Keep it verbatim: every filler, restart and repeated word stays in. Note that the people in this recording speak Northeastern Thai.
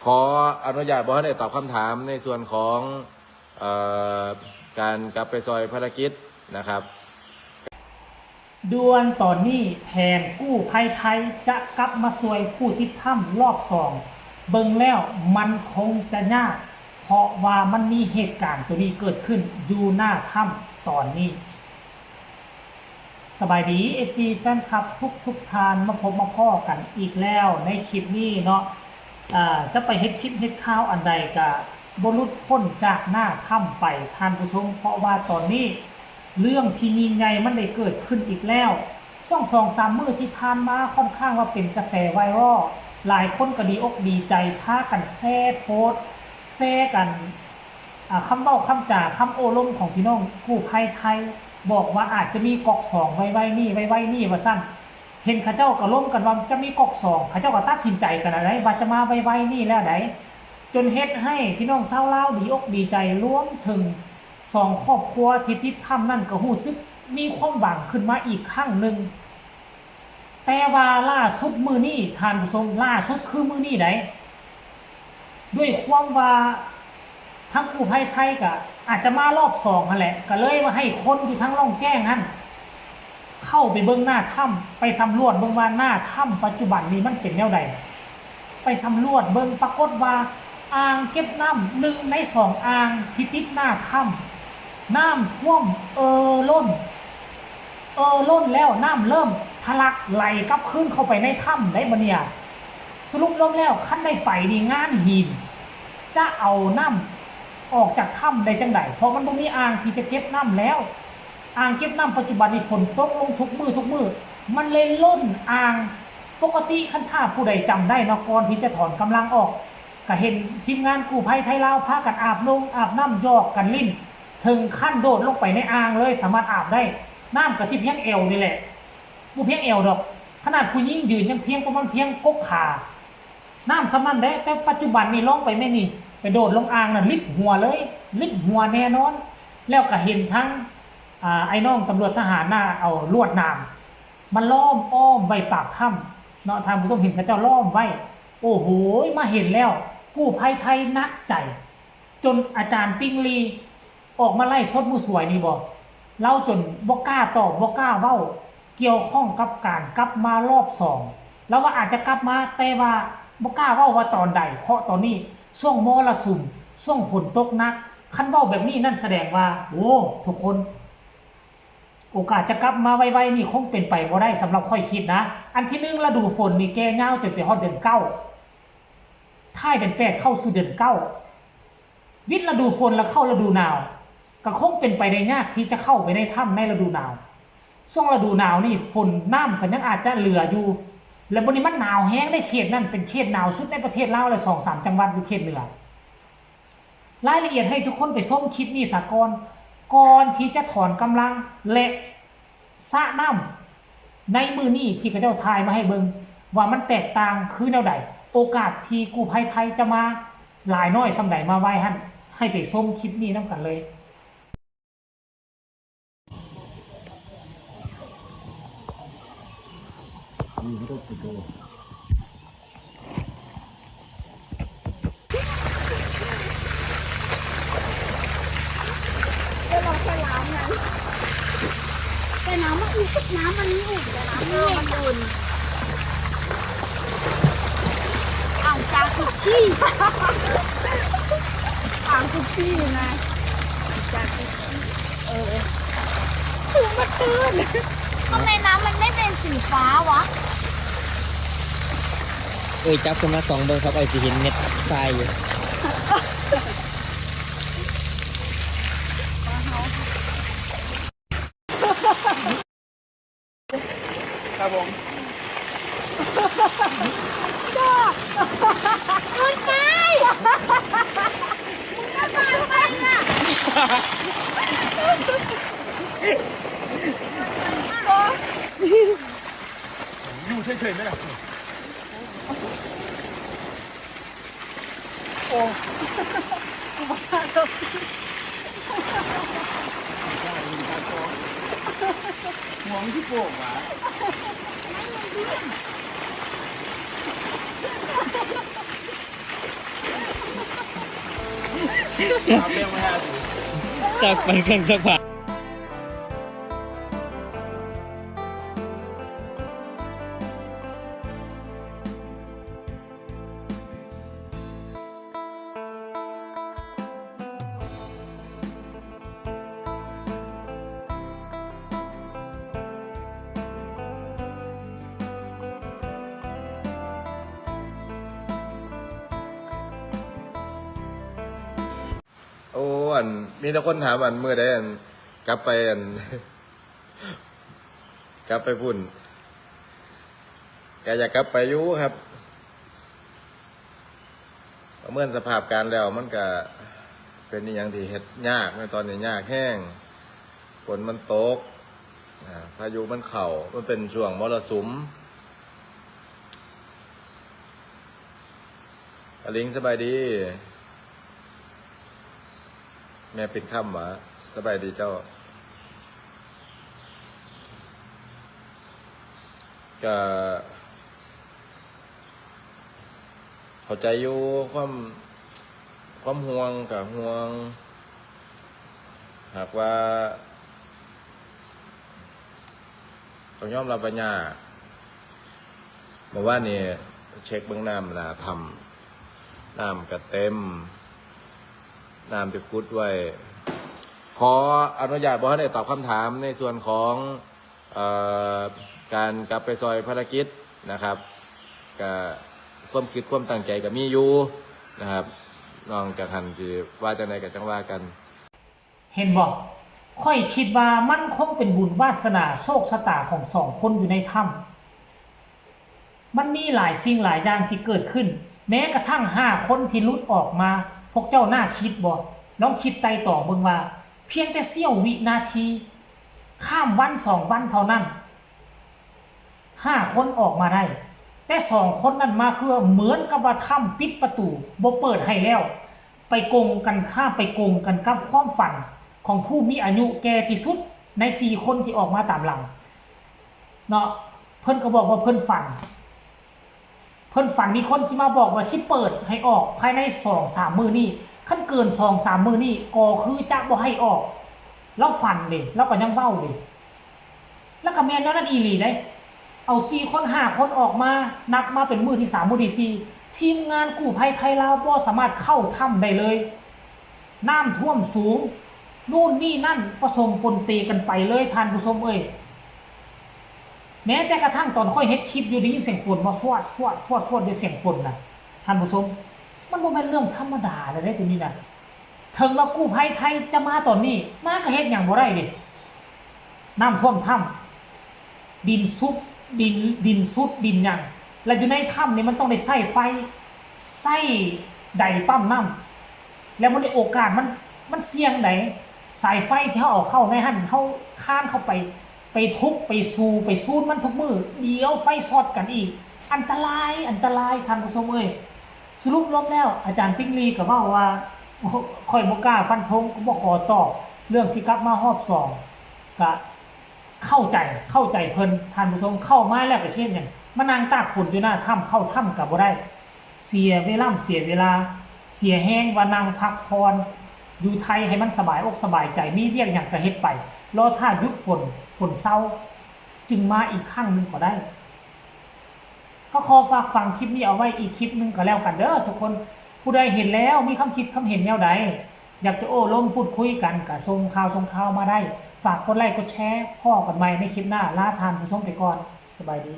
ขออนุญาตบ่ทันได้ตอบคำถามในส่วนของ เอ่อ การกลับไปซอยภารกิจนะครับ ด่วนตอนนี้แผนกู้ภัยไทยจะกลับมาซอยผู้ติดถ้ำรอบสอง เบิ่งแล้วมันคงจะยาก เพราะว่ามันมีเหตุการณ์ตัวนี้เกิดขึ้นอยู่หน้าถ้ำตอนนี้ สบายดี เอฟซี แฟนคลับทุกทุกท่าน มาพบมาพ้อกันอีกแล้วในคลิปนี้เนาะ อ่า จะไปเฮ็ดคลิปเฮ็ดข่าวอันใดกะบ่หลุดพ้นจากหน้าถ้ำไปท่านผู้ชม เพราะว่าตอนนี้เรื่องที่ยิ่งใหญ่มันได้เกิดขึ้นอีกแล้ว ช่วงสองสามมื้อที่ผ่านมาค่อนข้างว่าเป็นกระแสไวรัล หลายคนก็ดีอกดีใจพากันแชร์โพสต์ แชร์กัน อ่า คำเว้าคำจาคำโอ้ลมของพี่น้องกู้ภัยไทย บอกว่าอาจจะมีก๊อกสองไวๆนี้ ไวๆนี้ว่าซั่น เห็นเขาเจ้าก็ลมกันว่าจะมีก๊อกสอง เขาเจ้าก็ตัดสินใจกันแล้วได๋ว่าจะมาไวๆนี้แล้วได๋ จนเฮ็ดให้พี่น้องชาวลาวดีอกดีใจ รวมถึงสองครอบครัวที่ติดถ้ำนั่นก็รู้สึกมีความหวังขึ้นมาอีกครั้งหนึ่ง แต่ว่าล่าสุดมื้อนี้ท่านผู้ชม ล่าสุดคือมื้อนี้ได๋ ด้วยความว่าทางกู้ภัยไทยก็อาจจะมารอบสองหั้นแหละ ก็เลยว่าให้คนอยู่ทางล่องแจ้งหั้น เข้าไปเบิ่งหน้าถ้ำ ไปสำรวจเบิ่งว่าหน้าถ้ำปัจจุบันนี้มันเป็นแนวใด ไปสำรวจเบิ่ง ปรากฏว่าอ่างเก็บน้ำหนึ่งในสองอ่างที่ติดหน้าถ้ำ น้ำท่วมเอ่อล้น เอ่อล้นแล้วน้ำเริ่มทะลักไหลกลับคืนเข้าไปในถ้ำได้บ่เนี่ย สรุปรวมแล้วคันได้ไปนี่งานหิน จะเอาน้ำออกจากถ้ำได้จั่งใด เพราะมันบ่มีอ่างที่จะเก็บน้ำแล้ว อ่างเก็บน้ำปัจจุบันนี้ฝนตกลงทุกมื้อทุกมื้อ มันเลยล้นอ่าง ปกติคันถ้าผู้ใดจำได้เนาะ ก่อนที่จะถอนกำลังออก ก็เห็นทีมงานกู้ภัยไทยลาวพากันอาบนงอาบน้ำหยอกกันลิ้น ถึงขั้นโดดลงไปในอ่างเลย สามารถอาบได้ น้ำก็สิเพียงแอวนี่แหละ บ่เพียงแอวดอก ขนาดผู้หญิงยืนยังเพียงประมาณเพียงกกขา น้ำส่ำนั้นเด้ แต่ปัจจุบันนี่ลองไปแม่นี่ ไปโดดลงอ่างน่ะลิบหัวเลย ลิบหัวแน่นอน แล้วก็เห็นทั้ง อ่า ไอ้น้องตำรวจทหารน่ะเอาลวดหนามมาล้อมอ้อมไว้ปากถ้ำเนาะ ท่านผู้ชมเห็นเขาเจ้าล้อมไว้ โอ้โห มาเห็นแล้ว กู้ภัยไทยหนักใจ จนอาจารย์ติงลีออกมาไลฟ์สดมื้อสวยนี่บ่ ลาวจนบ่กล้าตอบบ่กล้าเว้า เกี่ยวข้องกับการกลับมารอบสอง ลาวว่าอาจจะกลับมา แต่ว่าบ่กล้าเว้าว่าตอนใด เพราะตอนนี้ช่วงมรสุม ช่วงฝนตกหนัก คันเว้าแบบนี้นั่นแสดงว่า โอ้ ทุกคน โอกาสจะกลับมาไวๆนี่คงเป็นไปบ่ได้ สำหรับข้อยคิดนะ อันที่หนึ่ง ฤดูฝนนี่แก่ยาวจนไปฮอดเดือนเก้า ท้ายเดือนแปดเข้าสู่เดือนเก้า วิทย์ฤดูฝนแล้วเข้าฤดูหนาว ก็คงเป็นไปได้ยากที่จะเข้าไปในถ้ำในฤดูหนาว ช่วงฤดูหนาวนี่ฝนน้ำก็ยังอาจจะเหลืออยู่ และบัดนี้มันหนาวแฮงในเขตนั้น เป็นเขตหนาวสุดในประเทศลาวเลย สองสามจังหวัดอยู่เขตเหนือ รายละเอียดให้ทุกคนไปชมคลิปนี้ซะก่อน ก่อนที่จะถอนกำลังและสระน้ำในมื้อนี้ที่เขาเจ้าถ่ายมาให้เบิ่ง ว่ามันแตกต่างคือแนวใด โอกาสที่กู้ภัยไทยจะมาหลายน้อยส่ำใดมาไวหั่น ให้ไปชมคลิปนี้นำกันเลย เดี๋ยวเราค่อยล้างไง แต่น้ำมันอีก น้ำมันนี่อีก เดี๋ยวน้ำมันเย็น อ่างจากุชชี่ อ่างกุชชี่นะ อ่างจากุชชี่ เออ ถูกมาเตือน ทำไมน้ำมันไม่เป็นสีฟ้าวะ เอ้ย จับขึ้นมาส่องเบิ่งครับ ไอ้สิเห็นเม็ดทรายอยู่ ครับผม มันไป มึงก็ตายไปน่ะ อยู่เฉยๆไหมล่ะ โอ้ กูบ่กล้าตก หัวมันที่โป่งหวา เอาแป้งไว้ห้าสิบ จากมันเครื่องซักผ้า โอ้ อัน มีแต่คนถาม อัน มื้อใด อัน กลับไป อัน กลับไปพุ่น ก็อยากกลับไปอยู่ครับ ประเมินสภาพการณ์แล้ว มันก็เป็นอิหยังที่เฮ็ดยาก ในตอนนี้ยากแฮง ฝนมันตก อ่า พายุมันเข้า มันเป็นช่วงมรสุม อลิง สบายดี แม่เป็นค่ำหวา สบายดีเจ้า ก็เข้าใจอยู่ ความ ความห่วงก็ห่วง หากว่า ต้องยอมรับว่ายาก เมื่อวานนี้เช็คเบิ่งน้ำหน้าถ้ำ น้ำก็เต็ม น้ำที่ขุดไว้ ขออนุญาตบ่ทันได้ตอบคำถามในส่วนของ เอ่อ การกลับไปซอยภารกิจนะครับ ก็ความคิดความตั้งใจก็มีอยู่นะครับ น้องจักหั้นสิว่าจั่งใดก็จั่งว่ากัน เห็นบ่ ข้อยคิดว่ามันคงเป็นบุญวาสนาโชคชะตาของสองคนอยู่ในถ้ำ มันมีหลายสิ่งหลายอย่างที่เกิดขึ้น แม้กระทั่งห้าคนที่หลุดออกมา พวกเจ้าน่าคิดบ่ ลองคิดไตร่ตรองเบิ่งว่า เพียงแต่เสี้ยววินาที ข้ามวันสองวันเท่านั้น ห้าคนออกมาได้ แต่สองคนนั้นมาคือเหมือนกับว่าถ้ำปิดประตู บ่เปิดให้แล้ว ไปกงกันข้าม ไปกงกันกับความฝันของผู้มีอายุแก่ที่สุดในสี่คนที่ออกมาตามหลัง เนาะ เพิ่นก็บอกว่าเพิ่นฝัน เพิ่นฝันมีคนสิมาบอกว่าสิเปิดให้ออกภายในสองสามมื้อนี้ คันเกินสองสามมื้อนี้ก็คือจะบ่ให้ออก ลาวฝันเด้ ลาวก็ยังเว้าเด้ แล้วก็แม่นแนวนั้นอีหลีเด้ เอาสี่คนห้าคนออกมา นับมาเป็นมื้อที่สามมื้อที่สี่ ทีมงานกู้ภัยไทยลาวบ่สามารถเข้าถ้ำได้เลย น้ำท่วมสูง นู่นนี่นั่นผสมปนเปกันไปเลยท่านผู้ชมเอ้ย แม้แต่กระทั่งตอนข้อยเฮ็ดคลิปอยู่ได้ยินเสียงฝนบ่ สวด สวด สวด สวด ด้วยเสียงฝนน่ะ ท่านผู้ชม มันบ่แม่นเรื่องธรรมดาเลยเด้ตัวนี้น่ะ ถึงว่ากู้ภัยไทยจะมาตอนนี้ มาก็เฮ็ดหยังบ่ได้เด้ น้ำท่วมถ้ำ ดินซุด ดิน ดินซุด ดินหยัง แล้วอยู่ในถ้ำนี่มันต้องได้ใช้ไฟ ใช้ไดร์ปั๊มน้ำ แล้วมันได้โอกาสมัน มันเสี่ยงได สายไฟที่เฮาเอาเข้าในหั่น เฮาคานเข้าไป ไปทุบ ไปสูบ ไปซูดมันทุกมื้อ เดี๋ยวไฟช็อตกันอีก อันตราย อันตราย ท่านผู้ชมเอ้ย สรุปรวมแล้ว อาจารย์ติ๊งลีก็เว้าว่า ข้อยบ่กล้าฟันธง ก็บ่ขอตอบ เรื่องสิกลับมารอบสอง ก็เข้าใจ เข้าใจเพิ่น ท่านผู้ชม เข้ามาแล้วก็เช่นหยัง มานั่งตากฝนอยู่หน้าถ้ำ เข้าถ้ำก็บ่ได้ เสียเวลา เสียเวลา เสียแฮง ว่านั่งพักผ่อน อยู่ไทยให้มันสบายอกสบายใจ มีเวียกหยังก็เฮ็ดไป รอท่าหยุดฝน ฝนเซา จึงมาอีกครั้งหนึ่งก็ได้ ก็ขอฝากฝังคลิปนี้เอาไว้อีกคลิปหนึ่งก็แล้วกันเด้อทุกคน ผู้ใดเห็นแล้วมีความคิดความเห็นแนวใด อยากจะโอ้ลมพูดคุยกันก็ส่งข่าวส่งข่าวมาได้ ฝากกดไลค์กดแชร์ พ้อกันใหม่ในคลิปหน้า ลาท่านผู้ชมไปก่อน สบายดี